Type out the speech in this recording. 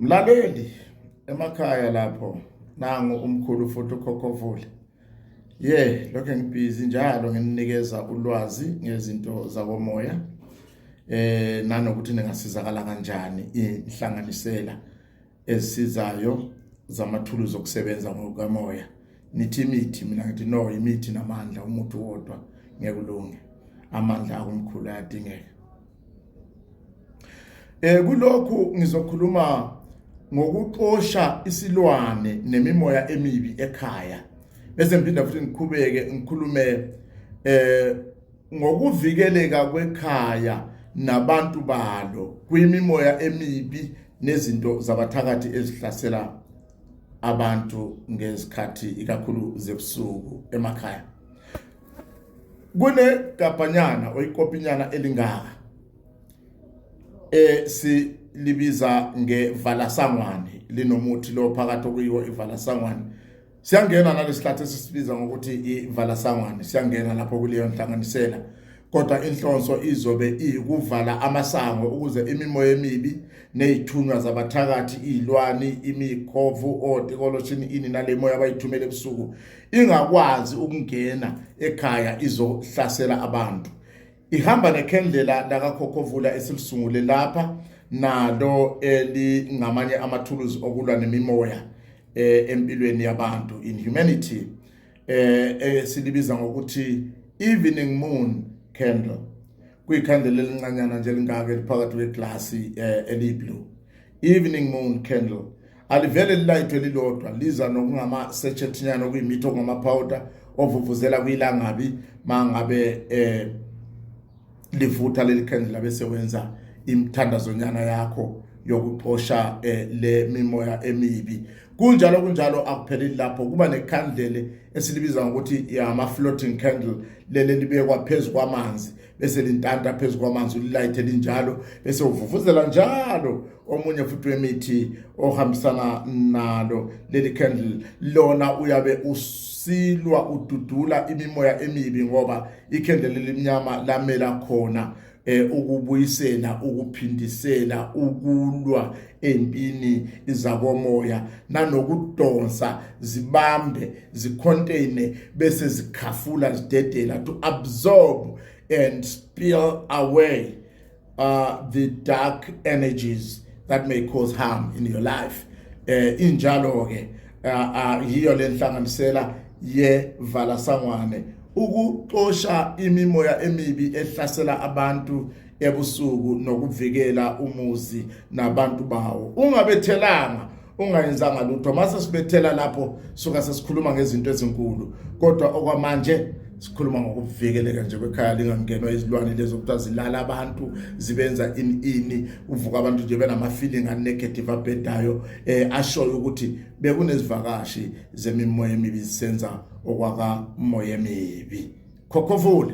Mlaleli emakhaya lapho, nangu umkhulu futhi ukhokhovule. Ye, lokho ngibhizi njalo ngininikeza ulwazi ngezinto zakomoya. Nanokuthi ningasizakala kanjani inhlanganisela ezisizayo zamathuluzi okusebenza ngokukamoya. Nithi imithi, mina ngithi no, imithi namandla, umuthi wodwa ngeke ulunge. Amandla akumkhulu ayadingeka. Kulokhu ngizokhuluma ngokuxosha isilwane nemimoya emibi ekhaya. Bese ngiphinda futhi ngiqhubeke ngikhulume ngokuvikeleka kwekhaya nabantu balo kwimimoya emibi nezinto zabathakathi ezihlasela abantu ngezikhathi ikakhulu zebusuku emakhaya. Kunegabhanyana oyikopinyana elingaka silibiza ngevalasangwane, linomuthi lo phakathi okuyiwo ivalasangwane. Siyangena nalesihlathi esisibiza ngokuthi ivalasangwane, siyangena lapho kuleyo nhlanganisela, kodwa inhlonso izobe iyikuvala amasango ukuze imimoya emibi nezithunywa zabathakathi, izilwani, imikhovu, otikoloshini, ini nale moya abayithumele ebusuku ingakwazi ukungena ekhaya izohlasela abantu. Ihamba nekhendlela lakakhokhovula esilisungule lapha, nalo elingamanye amathuluzi okulwa nemimoya empilweni yabantu in humanity, silibiza ngokuthi evening moon candle. Kuyikhandlela elincanyana nje elingaka eliphakathi kweglasi eliblue. Evening moon candle alivele lilayithwe lilodwa, liza nokungama sachet-nyana okuyimithi okungama powder ovuvuzela kwilangabi mangabe livutha leli khandlela, bese wenza imithandazonyana yakho yokuxosha le mimoya emibi. Kunjalo kunjalo, akupheleli lapho. Kuba nekhandlele esilibiza ngokuthi ama floating candle, lele libekwa phezulu kwamanzi bese lintanta phezulu kwamanzi, ulilayithe linjalo bese uvuvuzela njalo omunye futhi wemithi ohambisana nalo leli candle. Lona uyabe usilwa, ududula imimoya emibi, ngoba ikhandlela elimnyama lamela khona ukubuyisela, ukuphindisela, ukulwa empini izakomoya, nanokudonsa zibambe, zicontain, bese zikhafula, zidedela, to absorb and spill away the dark energies that may cause harm in your life. Injalo ke, yiyo lenhlanganisela yevala sangwane, ukuxosha imimoya emibi ehlasela abantu ebusuku nokuvikela umuzi nabantu bawo. Ungabethelanga, ungayenzanga lutho. Mase sibethela lapho, suka sesikhuluma ngezinto ezinkulu, kodwa okwamanje sikhuluma ngokuvikeleka nje kwekhaya, lingangenwa izilwane lezo kuthiwa zilala abantu, zibenza ini ini. Uvuka abantu nje benama feeling a negative abhedayo, ashoyo ukuthi bekunezivakashi zemimoya emibi zisenza okwakamoya emibi. Khokhovule.